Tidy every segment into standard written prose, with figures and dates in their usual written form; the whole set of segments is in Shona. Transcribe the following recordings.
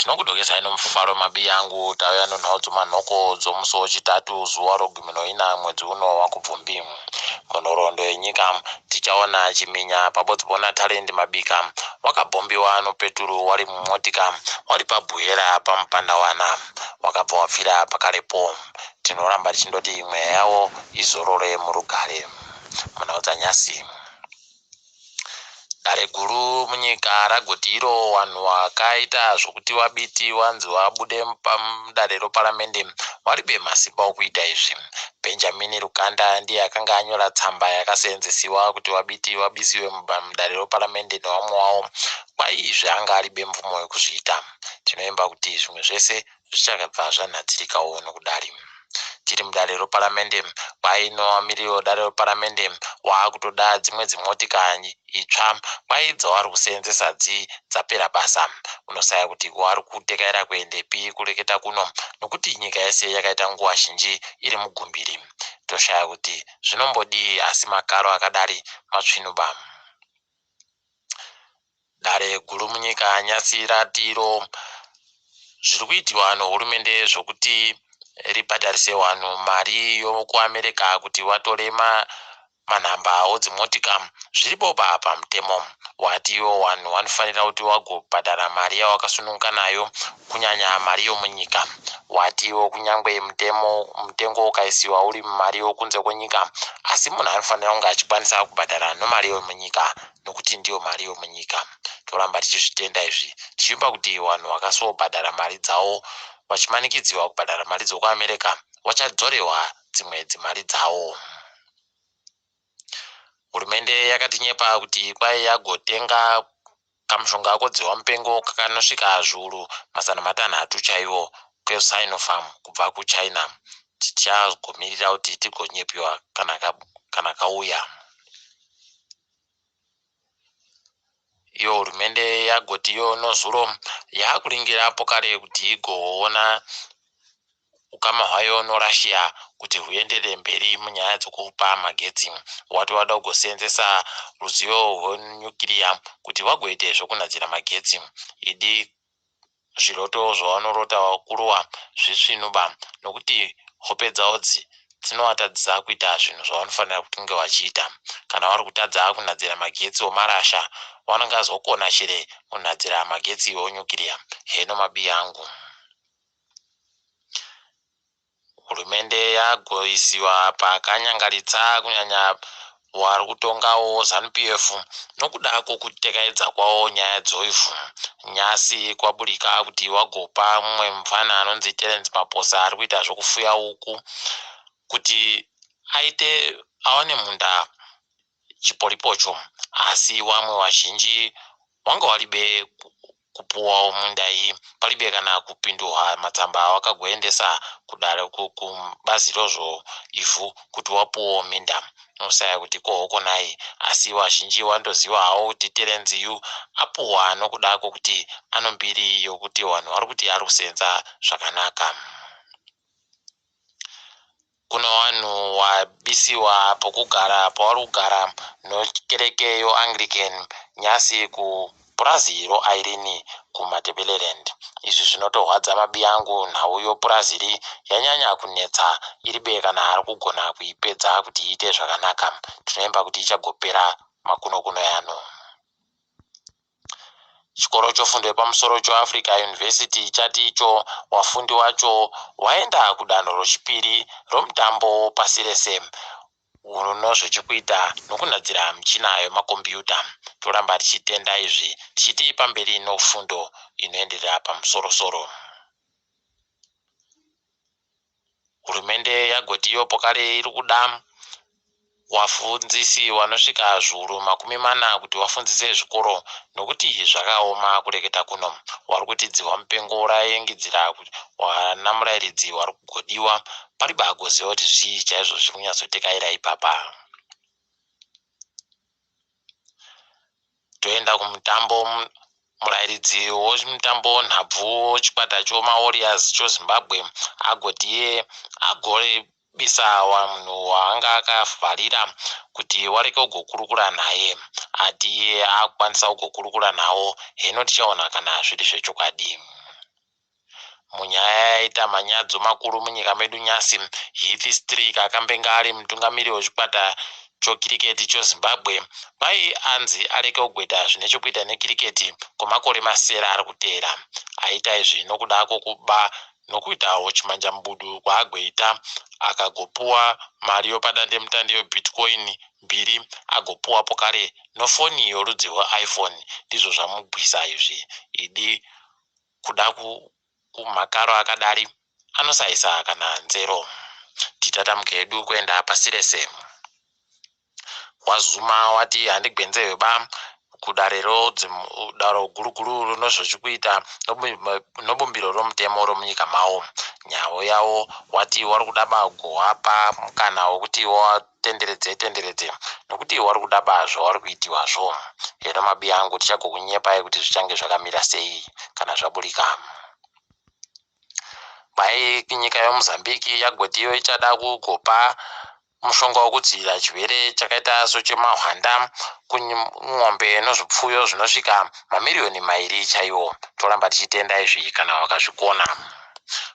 Tinokudokesai nomufaro mabiyangu tauya nenhau dzomanhoko dzomusi wechitatu zuva rogumi noina mwedzi uno waKubvumbi. Munhoroondo yenyika tichaona Chiminya pabodzipo naTalent Mabika wakabhombiwa nopeturu wari mumotika wari paBuhera paMupandawana wakabva wapfira pakarepo. Tinoramba tichindoti mweya yawo izorore murugare. Munhau dzanyasi. Dare guru munyika ragoti iro wanhu wakaita zvokuti waBiti wanzi wabude mudare roparamende waribe masimba okuita izvi. Benjamin Rukanda ndiye akanga anyora tsamba yakaseenzesiwa kuti waBiti wabisiwe mudare roparamende newamwe wawo kwai izvi anga aribe mvumo yekuzviita. Tinoimba kuti zvimwe zvese zvichakabva zvanhadzirikawo nokudari. Tiri mudare roparamende kwai nowamiriri wedare roparamende waakutoda dzimwe dzimotika itsva kwai dzawari kuseenzesa dzi dzapera basa. Unosaya kuti wari kutekaira kuendepi kureketa kuno nokuti nyika yese yakaita nguva zhinji iri mugumbiri. Toshaya kuti zvinombodii asi makaro akadari matsvinuba. Dare guru munyika nyasi rati iro zviri kuitiwa nehurumende zvokuti ribhadharise vanhu mari yokuAmerica kuti vatore manhamba odzimotika zviri boba pamutemo. Wati iwo vanhu vanofanira kuti vagobhadhara mari yavakasununguka nayo kunyanya mari yomunyika. Wati iwo kunyangwe mutemo mutengo ukaisiwa uri mumari yokunze kwenyika asi munhu anofanira kunge achikwanisa kubhadhara nomari yomunyika nokuti ndiyo mari yomunyika. Toramba tichizvitenda izvi tichivimba kuti vanhu vakasobhadhara mari dzavo vachimanikidziwa kubhadhara mari dzokuAmerica vachadzorewa dzimwe dzimari dzavo. Hurumende yakatinyepa kuti kwai yagotenga kamushonga kodzihwa mupengo kakanosvika zviuru 600 chaiwo keSinopharm kubva kuChina. Tichagomirira kuti tigonyepiwa kana, kana kauya. Iyo hurumende yagoti iyo nozuro yakuringira pokare kuti igoona ukama hwayo noRussia kuti huenderere mberi munyaya dzokupa magetsi. Wati wada kugoseenzesa ruzivo rwenyukiriya kuti vagoite zvokunadzira magetsi. Idi Zviroto zvavanorota vakuruwa zvisvinuba nokuti hope dzavo dzinovatadzisa kuita zvinhu zvavanofanira kunge vachiita. Kana vari kutadza kunhadzira magetsi omarasha, vanongazokona chere kunhadzira magetsi onyukiriya. Heno mabiyangu. Hurumende yagoisiwa pakanyangaritsa kunyanya wari kutongawo Zanu PF nokuda kwokutekaidza kwawo nyaya dzoivhu. Nyasi kwaburika kuti wagopa mumwe mupfana anonzi Terence Maposa ari kuita zvokufuya huku kuti aite awane munda chipolipocho asi wamwe wazhinji wanga waribe kupuwawo munda iyi paribe kana kupinduhwa matsamba awakagoendesa kudare kubazi rozvo ivhu kuti wapuwawo minda unosaya kuti kohoko nhai asi wazhinji wandoziwa hawo kuti Terence yu apuhwa nokuda kwokuti anombiri yokuti wanhu wari kuti ari kusenza zvakanaka. Kune wanhu wabisiwa pokugara pawari kugara nokereke yoAnglican nyasi kupurazi roIrene kuMatabeleland. Izvi zvinotorwadza mabiyangu nhau yopurazi iri yanyanya kunetsa iribe kana ari kugona kuipedza kuti iite zvakanaka. Tinoimba kuti ichagopera makunokuno yano. Chikoro chofundo yepamusoro choAfrica University chati icho wafundi wacho waenda kudanho rochipiri romutambo pasi rese unozvechekuita nokunhadzira michina yemakombiyuta. Toramba tichitenda izvi tichiti pamberi nofundo inoenderera pamusorosoro. Hurumende yagoti iyo pokare iri kuda wafundzisi wanosvika zviuru 40 kuti wafundzise zvikoro nokuti zvakaoma kureketa kuno. Wari kuti dzihwa mupengo raengidzira wana murairidzi wari kugodiwa paribe agoziva kuti zvii chaizvo zviri kunyatsotekaira ipapa. Toenda kumutambo murairidzi wemutambo nhabvu wechikwata chomaWarriors choZimbabwe agoti iye agobisa vanhu waanga akavharira kuti wareke kugokurukura naye. Ati iye akukwanisa kugokurukura nawo heno tichaona kana zviri zvechokwadi. Munyaya yaita manyadzo makuru munyika medu nyasi, Heath Streak akambenge ari mutungamiri wechikwata chokiriketi choZimbabwe kwai anzi areke kugweta zvine chokuita nekiriketi kwemakore masere ari kuteera. Aita izvi nokuda kwokuba nokuitawo chimanjamubudu kwaagweita akagopuwa mari yopadandemutande yebitcoin mbiri agopuwa pokare nofoni yorudzi rweiPhone. Ndizvo zvamugwisa izvi. Idi kuda kumakaro akadari anosaisa kana nzero. Titatamuke hedu kuenda pasi rese. WaZuma wati handigwenzehwe ba kudare daro guru guru rinozvochikuita nobumbiro romutemo romunyika mavo. Nhau yavo wati wari kuda bagohwapa mukana wekuti watenderedze tenderedze nokuti wari kuda ba zvawari kuitiwazvo. Heno mabi angu tichagokunyepai kuti zvichange zvakamira sei kana zvaburika. Kwai nyika yoMozambique yagotiyo ichada kugopa mushonga wekudzivirira chirwere chakaita sochemahwanda kumombe nezvipfuyo zvinosvika mamiriyoni mairi chaiwo. Toramba tichitenda izvi kana wakazvikona.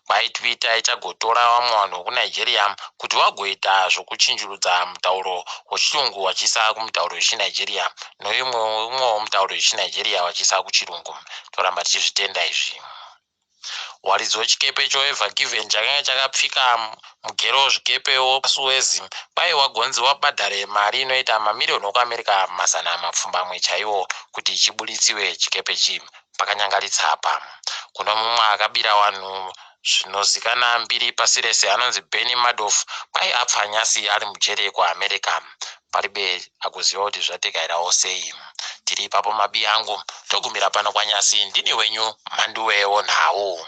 Kwai Twitter ichagotora vamwe vanhu vekuNigeria kuti vagoita zvokuchinjurudza mutauro wechirungu vachiisa kumutauro wechiNigeria noimwewo mutauro wechiNigeria vachiisa kuchirungu. Toramba tichizvitenda izvi. Waridzi wechikepe choEver Given chakanga chakapfika mugero wezvikepe weSuez kwai wagonzi wabhadhare mari inoita mamiriyoni okuAmerica mazana mapfumbamwe chaiwo kuti chiburitswe chikepe chi pakanyangaritsa apa. Kune mumwe akabira vanhu zvinozikana mbiri pasi rese anonzi Bernie Madoff kwai apfa nyasi ari mujere kuAmerica. Paribe akuziva kuti zvatekairawo sei. Tiri ipapo mabi angu togumira pano kwanyasi ndini wenyu Mhanduwe wonhau.